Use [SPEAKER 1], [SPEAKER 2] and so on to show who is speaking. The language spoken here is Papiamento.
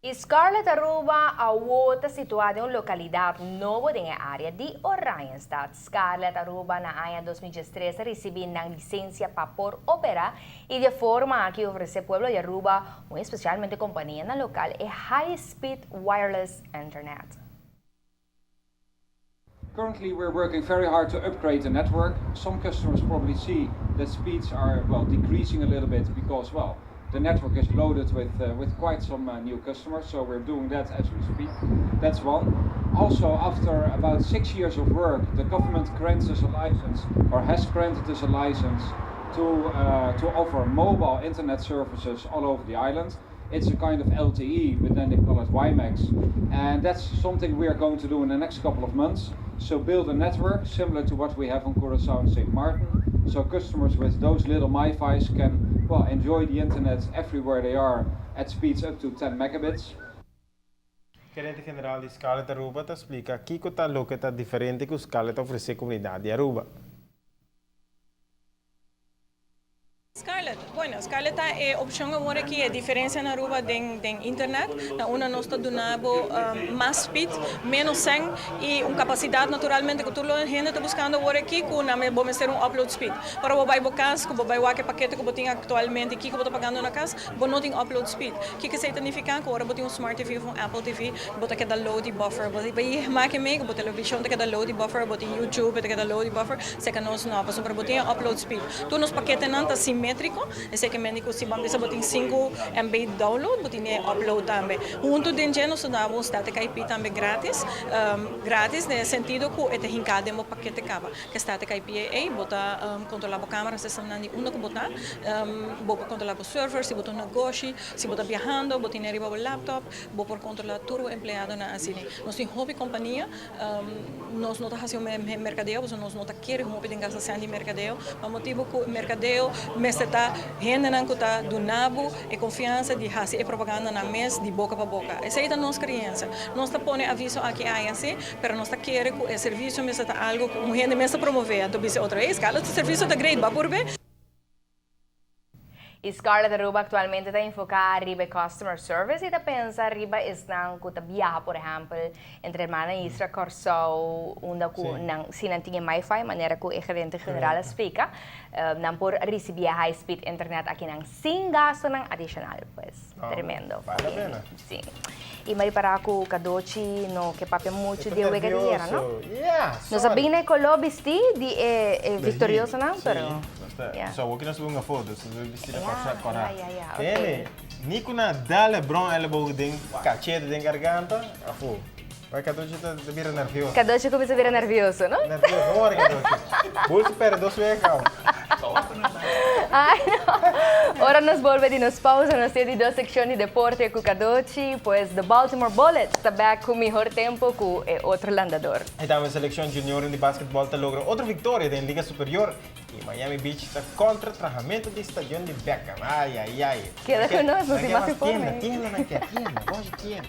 [SPEAKER 1] E Scarlet Aruba awo ta situá den un lokalidat nobo den e área di Oranjestad. Scarlet Aruba na aña 2013 a risibí nan lisensia pa por operá i di e forma aki ofresé pueblo di Aruba, muy espesialmente kompanianan lokal, e high speed wireless internet.
[SPEAKER 2] Currently we're working very hard to upgrade the network. Some customers probably see that speeds are well decreasing a little bit because well the network is loaded with uh, with quite some uh, new customers so we're doing that as we speak. That's one. Also after about six years of work the government grants us a license or has granted us a license to uh, to offer mobile internet services all over the island. It's a kind of LTE, but then they call it WiMAX. And that's something we are going to do in the next couple of months. So build a network similar to what we have on Curaçao and St. Martin. So customers with those little MiFis can well enjoy the internet everywhere they are at speeds up to 10 megabits.
[SPEAKER 3] Gerente General di Scarlet Aruba ta splica kico ta loke ta diferente cu Scarlet ta ofrece comunidad di Aruba.
[SPEAKER 4] Scarlet, bueno, Scarlet ta e opcion awor aki, e diferencia na Aruba den den internet, na unda nos ta duna bo mas speed, menos cen y un capacidad naturalmente cu tur lo hende ta buscando awor aki cu nan bo mester un upload speed. Ora bo bay bo cas cu bo bay wak e pakete cu bo tin actualmente y kico bo ta pagando na cas, bo no tin upload speed. Kiko esey ta nifica? Cu ora bo tin un smart TV of un Apple TV, bo ta keda load y buffer. Bo bay make mee cu bo television ta keda load y buffer, bo tin YouTube e ta keda load y buffer, seka nos no, pasobra bo tin e upload speed. Tur nos paketenan ta simétriko, esei ke mende ku si bo a bisa bo tin sinku MB download, bo tin e upload tambe. Huntu den dje nos ta dabo un static IP tambe gratis, gratis den e sentido ku e ta hinká den bo pakete kaba. Ku e static IP ei bo ta kontrolá bo kamera sistemnan di unda ku bo ta, bo por kontrolá bo server si bo ta un negoshi, si bo ta biahando bo tin e riba bo laptop, bo por kontrolá tur bo empleadonan asina. Nos tin hopi kompania. Nos no ta hasi un merkadeo pasobra nos no ta kere hopi den gasta sèn di merkadeo pa motibu ku merkadeo mester ta hendenan ku ta duna bo e konfiansa di hasi e propaganda nan mes di boka pa boka. Esei ta nos kreensia. Nos ta pone aviso aki aya si, pero nos ta kere ku e servisio mester ta algu ku un hende mes ta promové. Anto bisa otro, ey Scarlett su servisio ta great, ba purbe.
[SPEAKER 1] Y Scarlett Aruba actualmente ta enfoca riba e customer service y ta pensa riba esnan cu ta biaha por ehempel entre hermana Isra Corsou unda cu nan si nan tin e MiFi manera cu e gerente general a splica nan por ricibi e high speed internet akinan sin gastonan adicional pues tremendo.
[SPEAKER 3] Bale la pena.
[SPEAKER 1] Si. Y mari para cu Cadochi no ke papia mucho di e wega di yera, no?
[SPEAKER 3] Yeah,
[SPEAKER 1] Nos a bin na e color bisti di e e victoriosonan, pero
[SPEAKER 3] yeah. So awo nos a bunga foto, so nos bisti na
[SPEAKER 1] Yeah,
[SPEAKER 3] cora.
[SPEAKER 1] yeah, yeah, yeah,
[SPEAKER 3] Tene,
[SPEAKER 1] okay.
[SPEAKER 3] ni cu na da Lebron elleboog den cachete, den garganta, afo. Bai Cadochi ta bira nervioso.
[SPEAKER 1] Cadochi cuminsa bira nervioso, no?
[SPEAKER 3] Nervioso, hoor Cadochi. Bulls a perde dos wega caba.
[SPEAKER 1] Ay no. Ora nos bolbe di nos pausa nos tin di dos seccion di deporte cu Cadochi, pues the Baltimore Bullets ta back cu mihor tempo cu e otro landador.
[SPEAKER 3] E tambe seleccion junioren di basketball ta logra otro victoria den Liga Superior y Miami Beach ta contra trahamento di stadion di Beckham. Ay ay ay.
[SPEAKER 1] Keda cu nos, nos tin mas informe.
[SPEAKER 3] Tienda, tienda nan ke, tienda, boshi tienda.